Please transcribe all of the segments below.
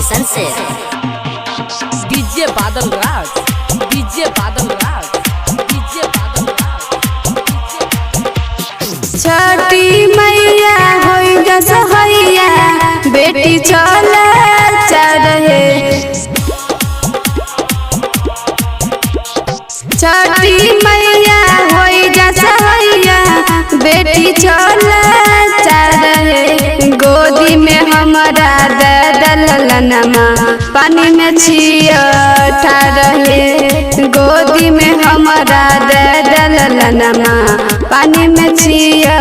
Station से। DJ Badal Raj, DJ Badal Raj, DJ Badal Raj. Chhathi Maiya होई गसहैया, बेटी चल चढ़े। छठी मैया होई गसहैया, बेटी चल चढ़े। गोदी में हमारा दललनमा, पानी में छिया रहे। गोदी में हमारा दललनमा, पानी में छिया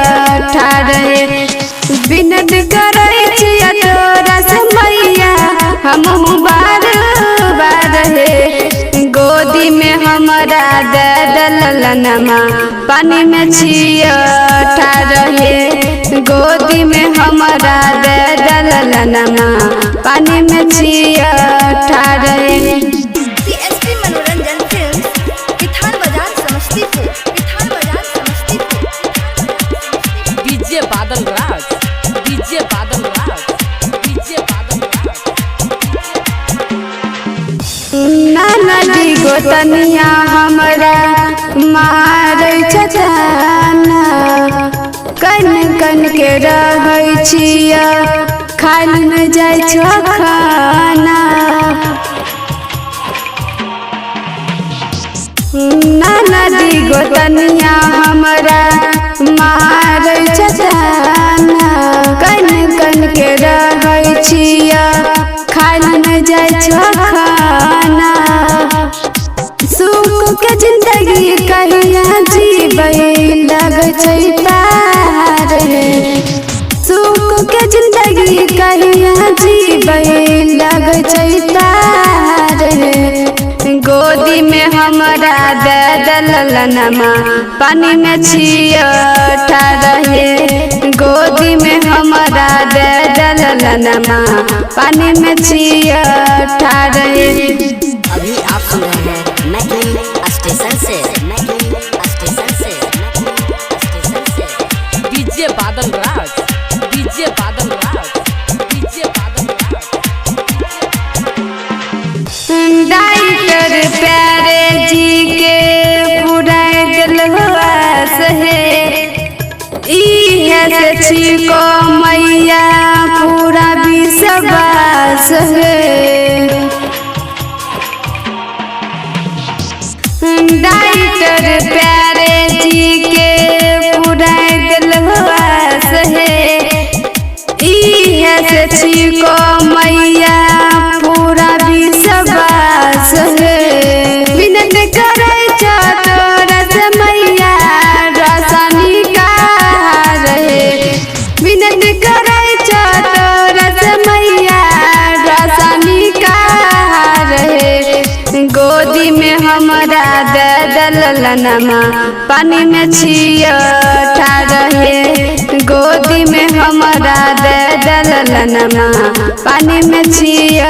रहे। विनती करै छिया तोरा से मैया, हमहु बार बार हे। गोदी में हमारा दललनमा, पानी में छिया रहे। गोदी में हमारा दललनमा, पानी में छिया रहे। सीएसपी मनोरंजन फिल्म, पिथान बाजार समस्तीपुर, पिथान बाजार Samastipur. DJ Badal Raj, DJ Badal Raj, DJ Badal Raj. नाना जी गोतनिया हमरा मारै छथाना, कन कन के रहै छिया, खाइल न जाइ छ खाना। नाना जी गोतनिया हमरा मारै छथाना, कन कन के रहै छिया, खाइल न जाइ छ खाना। सुख के जिंदगी कहिया जीबै, लगै छै पार हे। सुख के जिंदगी कहिया जीबै, लगै छै पार हे। गोदी में हमरा दललनमा, पानी में छिया रहे। गोदी में हमरा दललनमा, पानी में छिया रहे। अभी आप सुन रहे हैं मैकली स्टेशन से, मैकली स्टेशन से, मैकली स्टेशन से। DJ Badal Raj, DJ Badal Raj, DJ Badal Raj. Writer प्यारे जी के पूरा दिल आस हे, इहे से छिको मैया पूरा विश्वास हे। डाइटर प्यारे जी के पूरा दिल आस हे, इहे से छिको मैया पूरा विश्वास हे। विनती करै छ तोरा से मैया, रसनी का रहे। विनती करै छ तोरा से मैया, रसनी का रहे। गोदी में हमरा दललनमा, पानी में छिया रहे। गोदी में हमरा दललनमा, पानी में छिया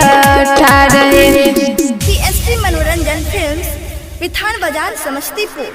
रहे। सीएसपी मनोरंजन फिल्म, पिथान बाजार समस्तीपुर।